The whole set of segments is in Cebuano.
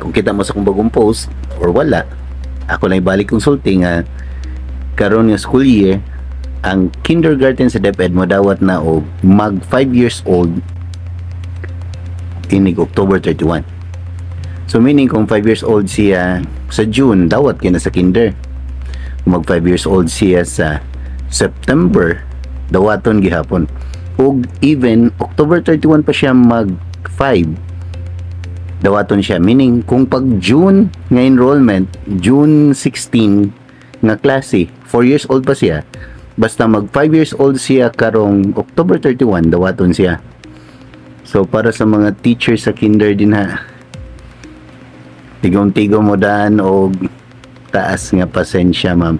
Kung kita mo sa akong bagong post or wala, ako lang ibalik kong sulti nga karon nga school year, ang kindergarten sa DepEd mo dawat na og mag 5 years old inig October 31. So meaning, kung 5 years old siya sa June, dawat kina sa kinder. Kung mag 5 years old siya sa September, dawaton gihapon. Ug even October 31 pa siya mag 5, dawaton siya. Meaning, kung pag June nga enrollment, June 16 nga klase, 4 years old pa siya, basta mag 5 years old siya karong October 31, dawaton siya. So para sa mga teacher sa kinder din ha, tigong-tigo mo daan og taas nga pasensya, ma'am.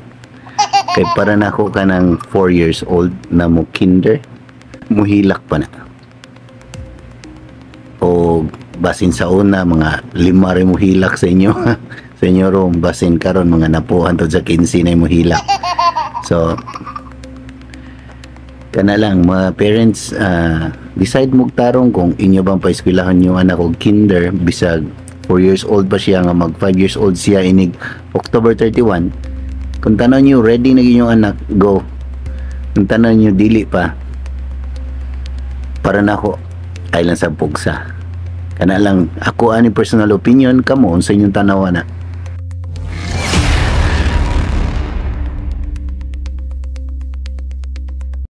Kay para nako, kanang 4 years old na mo kinder, muhilak pa na. O basin sa una mga lima rin muhilak sa inyo room, basin karon mga napuhan to sa 15 na muhilak. So kana lang, mga parents, decide mo tarong kung inyo bang paeskwelahan yung anak og kinder bisag 4 years old pa siya nga mag 5 years old siya inig October 31. Kung tanaw niyo ready na inyong anak, go. Kung tanaw niyo dili pa, para nako ay lang sa pugsa. Kana lang ako ani personal opinion. Kamo, unsa inyong tanawa na?